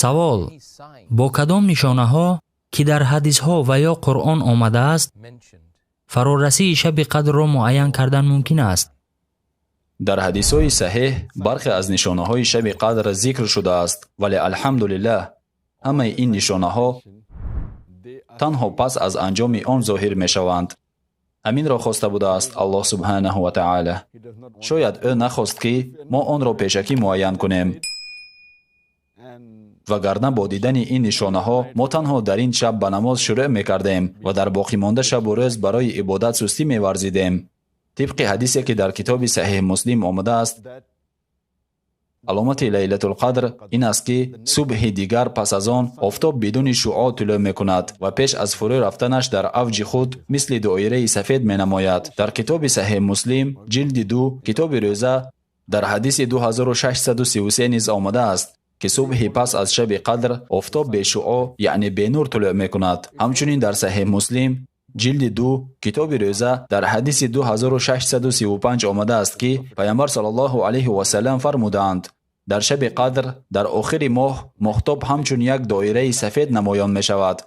Савол: бо кадом нишонаҳо, ки дар ҳадисҳо ва ё Қуръон омадааст, фарорасии шаби қадрро муайян кардан мумкин аст? Дар ҳадисҳои саҳеҳ бархе аз нишонаҳои шаби қадр зикр шудааст, вале, алҳамдулиллаҳ, ҳамаи ин нишонаҳо танҳо пас аз анҷоми он зоҳир мешаванд. Ҳаминро хоста будааст Аллоҳ субҳанаҳу ва таъала. Шояд ӯ нахост, ки мо онро пешакӣ муайян кунем, вагарна бо дидани ин нишонаҳо мо танҳо дар ин шаб ба намоз шурӯъ мекардем ва дар боқимонда шабу рӯз барои ибодат сустӣ меварзидем. Тибқи ҳадисе, ки дар китоби Саҳеҳ Муслим омадааст, аломати Лайлатулқадр ин аст, ки субҳи дигар пас аз он офтоб бидуни шуъо тулӯъ мекунад ва пеш аз фурӯ рафтанаш дар авҷи худ мисли доираи сафед менамояд. Дар китоби Саҳеҳ Муслим, ҷилди 2, китоби рӯза, дар ҳадиси 2633 низ омадааст, ки субҳи пас аз шаби қадр офтоб бешуъо, яъне бенур тулӯъ мекунад. Ҳамчунин дар Саҳеҳ Муслим, ҷилди 2, китоби рӯза, дар ҳадиси 2635 омадааст, ки Пайғамбар саллаллоҳу алайҳи васаллам фармудаанд: дар шаби қадр дар охири моҳ моҳтоб ҳамчун як доираи сафед намоён мешавад.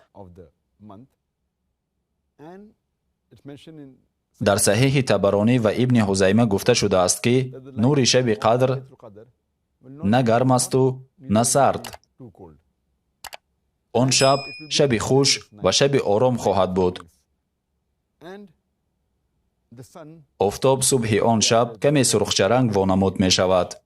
Дар Саҳеҳи Табаронӣ ва Ибни Ҳузайма гуфта шудааст, ки нури шаби қадр на гарм асту на сард. Он шаб шаби хуш ва шаби ором хоҳад буд. Офтоб субҳи он шаб каме сурхчаранг вонамуд мешавад.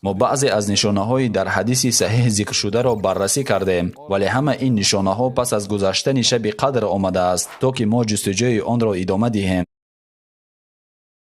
Мо баъзе аз нишонаҳои дар ҳадиси саҳеҳ зикршударо баррасӣ кардем, вале ҳама ин нишонаҳо пас аз гузаштани шаби қадр омадааст, то ки мо ҷустуҷӯи онро идома диҳем.